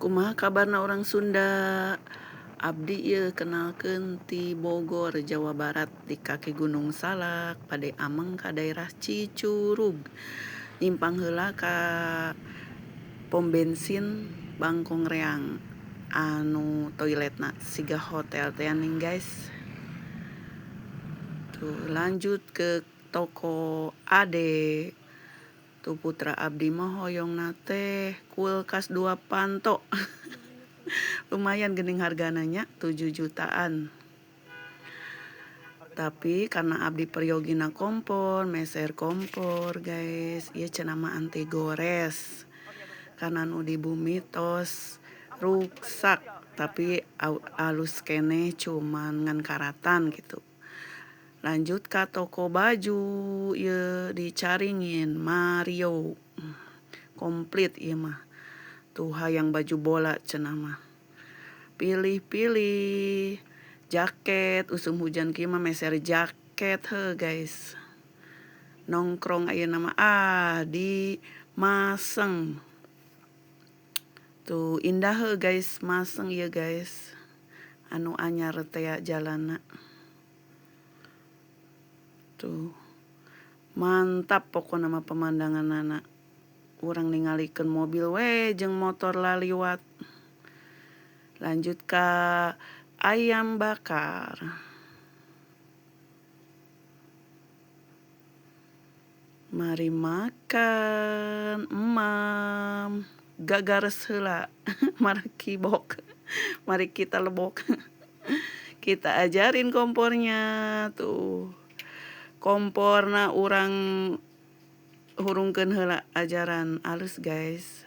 Kumaha kabarna urang Sunda? Abdi ieu kenalkeun ti Bogor, Jawa Barat, di kaki Gunung Salak bade ameng ka daerah Cicurug. Nyimpang heula ka pom bensin Bangkong Reang anu toiletna siga hotel teh ning, guys. Tuh, lanjut ke toko Ade. Tuh, putra abdi mah hoyongna teh kulkas 2 panto. Lumayan geuning hargana nya, 7 jutaan. Tapi karena abdi peryogina kompor, meser kompor, guys. Ieu cenah mah anti gores. Karena nu di bumi tos ruksak, tapi alus keneh, cuman ngan karatan gitu. Lanjut ka toko baju, ieu dicaringin Mario. Komplit ieu mah. Tuh, hayang baju bola cenah mah. Pilih-pilih jaket, usum hujan kieu mah meser jaket heuh, guys. Nongkrong ayeuna mah ah di Maseng. Tuh, indah heuh, guys, Maseng ieu, guys. Anu anyar teh jalanna. Tuh. Mantap pokona mah pemandanganana. Urang ningalikeun mobil we jeung motor laliwat. Lanjut ka ayam bakar. Mari makan, emam. Gagares heula. Mari kibok. Mari kita lebok. Kita ajarin kompornya tuh. Komporna urang hurungkeun heula, ajaran alus, guys.